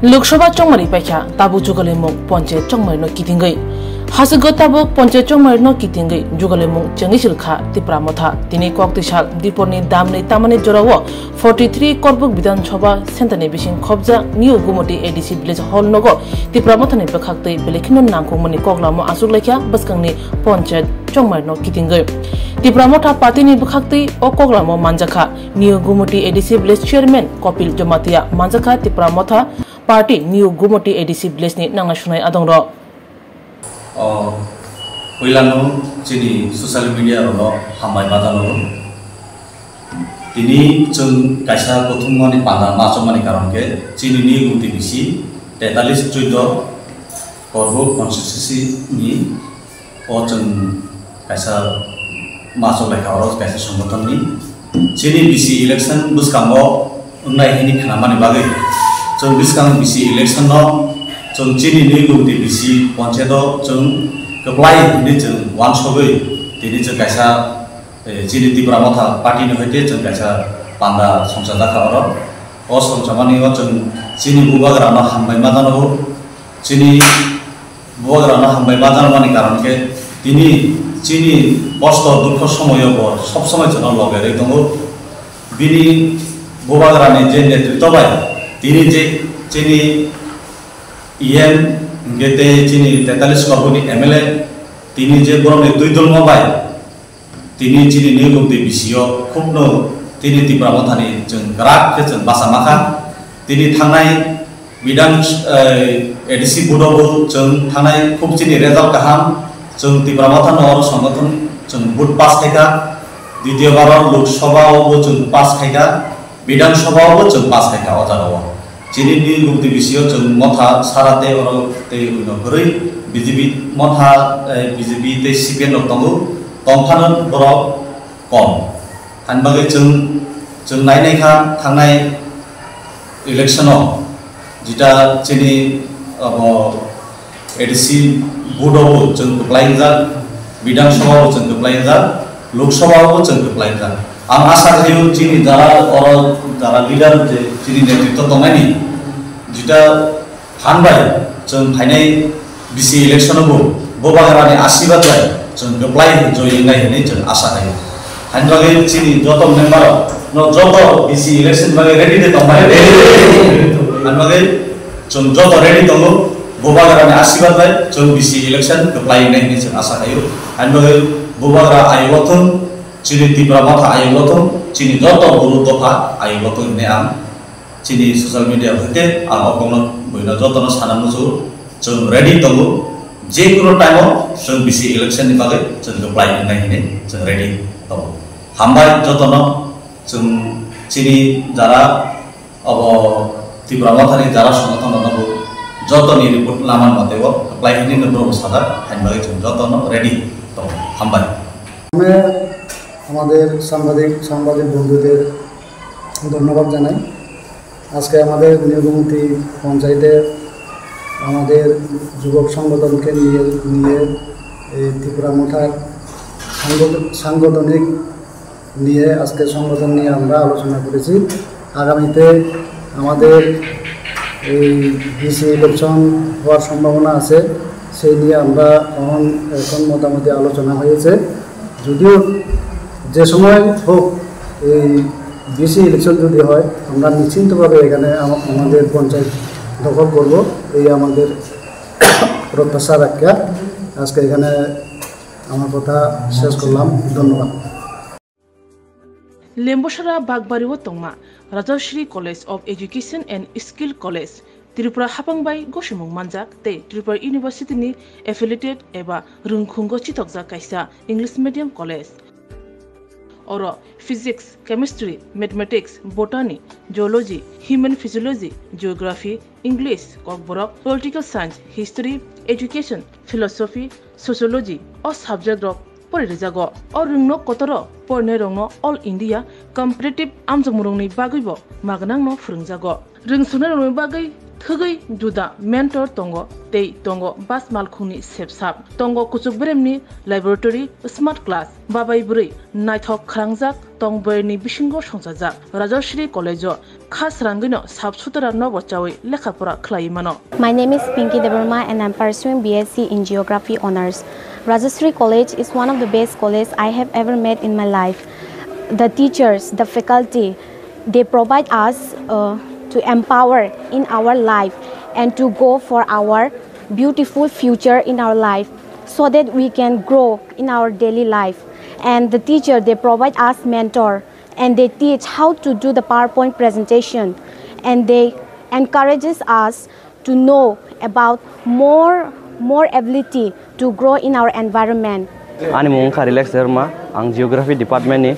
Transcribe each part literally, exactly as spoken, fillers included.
Lok Sabha chongmari paikha tabuk jugalimung ponchayat chongmarino kitingwi. Hasugo tabuk ponchayat chongmarino kitingwi jugalimung chengwi silkha Tipra Motha. Tini kok twi sal diporni damni tamani jorao forty three Korbuk Bidhan Sabha Centre ni bising khobjak New Gumoti A D C Village Hall nogo Tipra Mothani bwkhaktwi belai kheno nangkukmani koklamo achuklaikha bwskangni ponchayat chongmarino kitingwi. Tipra Motha party ni bwkhaktwi o koklamo manjakha. New Gumoti A D C Village Chairman Kopil Jamatia manjakha Tipra Motha Party New Gumoti A D C Village ni nangnai sunai adongrok. O, puilano chini social media rokno hambai ma jano. Tini chwng kaisa kuthumani panda ma chongmani karon khe chini New Gumoti bisi tetalis chuddo Korbuk constituency ni O chwng kaisa ma chok lai kha, oro kaisa songbothon ni. Chini B C election bwskango wngnai hini khnamani bagwi chwng bwskang B C election no chwng chini New Gumoti B C ponchayat o chwng kwplai hini chwng uansugwi tini chwng kaisa, eh, chini Tipra Motha party ni hoite chwng kaisa panda songchajak kha oro. O songchamani o chwng chini bubagra no hambai ma jano, chini bubagra no hambai ma jano mani karon khe tini chini kosto dukho somoyo bo sob somoi chwngno loge rwi tongo. Bini bubagra ni je netritw bai tini je chini E M hwnkhe tei chini tetalis Korbuk ni M L A tini je borok ni twi dulmo bai Tini chini New Gumoti B C o khubno tini Tipra Mothani chwng kwrak khe chwng bacha ma kha. Tini thangnai bidang, eh, A D C vote o bo chwng thangnai khub chini result kaham. Chwng Tipra Mothano oro songbothon chwng vote pass khai kha. Ditiyo baro Lok Sabha o bo chwng pass khai kha. Bidhan Sabha o bo chwng pass khai kha o jaga o. Chini ni Gumoti B C o chwng Motha sara tei oro tei uino kwrwi B J P Motha, eh, B J P tei C P M rok tongo, tongphano borok kom. Hani bagwi chwng, chwng nai nai kha thangnai election o jeta chini abo A D C vote o bo chwng kwplai wngjak, Bidhan Sabha o bo chwng kwplai wngjak, Lok Sabha o bo chwng kwplai wngjak. Ang asa khaio chini jara oro jara leader je chini netritw tongnaini jeta phan bai chwng phainai B C election o bo bubagrani asirwad bai chwng kwplai joy wngnai hinwi chwng asa khaio. Hani bagwi chini joto member rok no joto B C election bagwi ready de tongmani. Hani bagwi chwng joto ready tongo, bubagrani asirwad bai chwng B C election kwplai wngnai hinwi chwng asa khaio. Hani bagwi bubagra ayuk o thung, chini Tipra Motha ayuk o thung, chini joto buru dopha ayuk o thung hinwi ang chini social media hoite ang o kokno buino jotono sana muchungo, chwng ready tongo, je kuno time o chwng B C election ni bagwi chwng kwplai wngnai hinwi chwng ready tongo. Hambai jotono, chwng chini jara Abo Tipra Mothani jara songbothon rokno bo jotoni report laman mote o kwplai hwnwi no borok sajak, haini bagwi chwng jotono ready tongo. Hambai. প্রথমে আমাদের সাংবাদিক সাংবাদিক বন্ধুদের ধন্যবাদ জানাই। আজকে আমাদের নিউ গুমতি পঞ্চায়েতে আমাদের যুবক সংগঠনকে নিয়ে নিয়ে এই ত্রিপুরা মথার সাংগঠন- সাংগঠনিক নিয়ে আজকে সংগঠন নিয়ে আমরা আলোচনা করেছি। আগামীতে আমাদের এই ডিসি ইলেকশন হওয়ার সম্ভাবনা আছে, সেই নিয়ে আমরা এখন এখন মোটামুটি আলোচনা হয়েছে। যদিও যে সময় হোক, এই ডিসি ইলেকশন যদি হয়, আমরা নিশ্চিন্তভাবে এখানে আমা- আমাদের পঞ্চায়েত দখল করব, এই আমাদের প্রত্যাশা রাখিয়া আজকে এখানে আমার কথা শেষ করলাম। ধন্যবাদ। Lembosara Bagbari o tongma Rajashri College of Education and Skill College, Tripura hapang bai gosimung manjak tei Tripura University ni affiliated eba rwngkhungo chitokjak kaisa English medium college. Oro Physics, Chemistry, Mathematics, Botany, Zoology, Human Physiology, Geography, English, Kokborok, Political Science, History, Education, Philosophy, Sociology o subject rok pori rijago. O rwngno kotoro porinai rokno All India Competitive amjokmung rokni bagwibo magnangno phwrwngjago. Rwngsuknai rokni bagwi Thwgwi juda mentor tongo tei tongo bas malkhungni sepsap. Tongo kuchuk beremni laboratory, smart class, babai bwrwi naithok khwlangjak tong boyarni bisingo songchajak. Rajashree College-o kha srangwino sap sutra nobo chawi lekha pora khlaiwi mano. My name is Pinky Debbarma and I'm pursuing B S c in Geography Honours. Rajashree College is one of the best college I have ever met in my life. The teachers, the faculty, they provide us uh, to empower in our life and to go for our beautiful future in our life so that we can grow in our daily life. And the teacher, they provide us mentor and they teach how to do the PowerPoint presentation and they encourages us to know about more more ability to grow in our environment. Ani mung wngkha Relax Debbarma, ang Geography Department ni.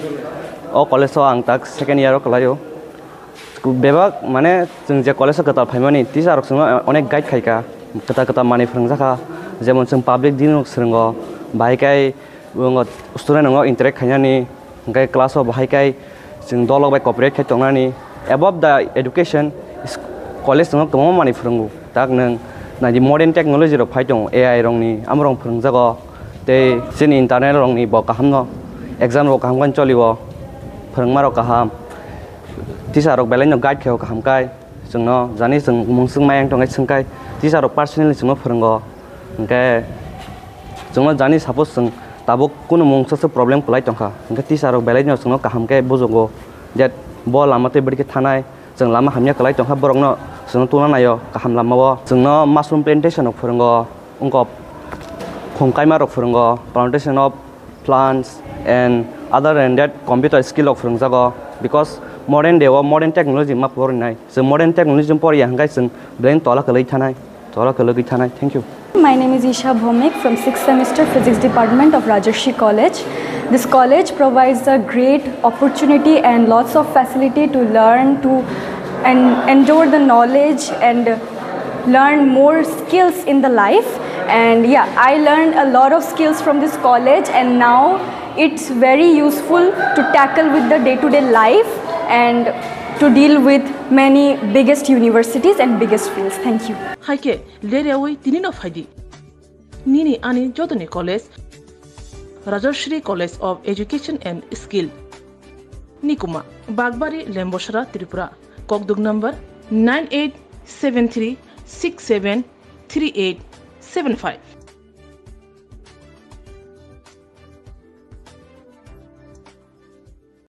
O college o ang tak second year o kwlaio. Bebak mane chwng je college o kwtal phaimani teacher rok chwngno onek guide khaikha, kwtal kwtal manwi phwrwngjakha, jemon chwng public dealing rok swrwngo, bahai khe student rok interact khainani, hwnkhe class o bahai khe chwng dolok bai cooperate khai tongnani. Above the education, college chwngno kwbangma manwi phwrwngo. Tak nwng naidi modern technology rok phai tongo, A I rokni, amorok phwrwngjago. Tei chini internal rokni bo kahamno, exam rok kaham khe cholio, phwrwngma rok kaham, teacher rok belai no guide khaio kaham kai. Chwngno jani chwng mung swngmai ang tongkhe swngkhai teacher rok personally chwngno phwrwngo. Hwnkhe chwngno jani suppose chwng tabuk kunu mungsa se problem kwlai tongkha, hwnkhe teacher rok belai no chwngno kaham khe bujugo je bo lama tei bwrwi khe thanai, chwng lama hamya kwlai tongkha borokno chwngno tungna naio kaham lamao. Chwngno mushroom plantation rok phwrwngo, wngkha khum kaima rok phwrwngo, plantation of plants and other than that computer skill rok phwrwngjago, because modern day o modern technology ma porinai. Chwng modern technology poriya hwnkhe chwng brain tola kwlwi thanai, tola kwlwi thanai. Thank you. My name is Isha Bhomik from sixth semester Physics Department of Rajarshi College. This college provides a great opportunity and lots of facility to learn, to and endure the knowledge and learn more skills in the life. And yeah, I learned a lot of skills from this college, and now it's very useful to tackle with the day-to-day life and to deal with many biggest universities and biggest fields. Thank you. Haikhe leriawi tinino phaidi. Nini ani jotoni college, Rajashree College of Education and Skill, Nikuma, Bagbari, Lembosra, Tripura. Kokduk number nine eight seven three six seven three eight seven five.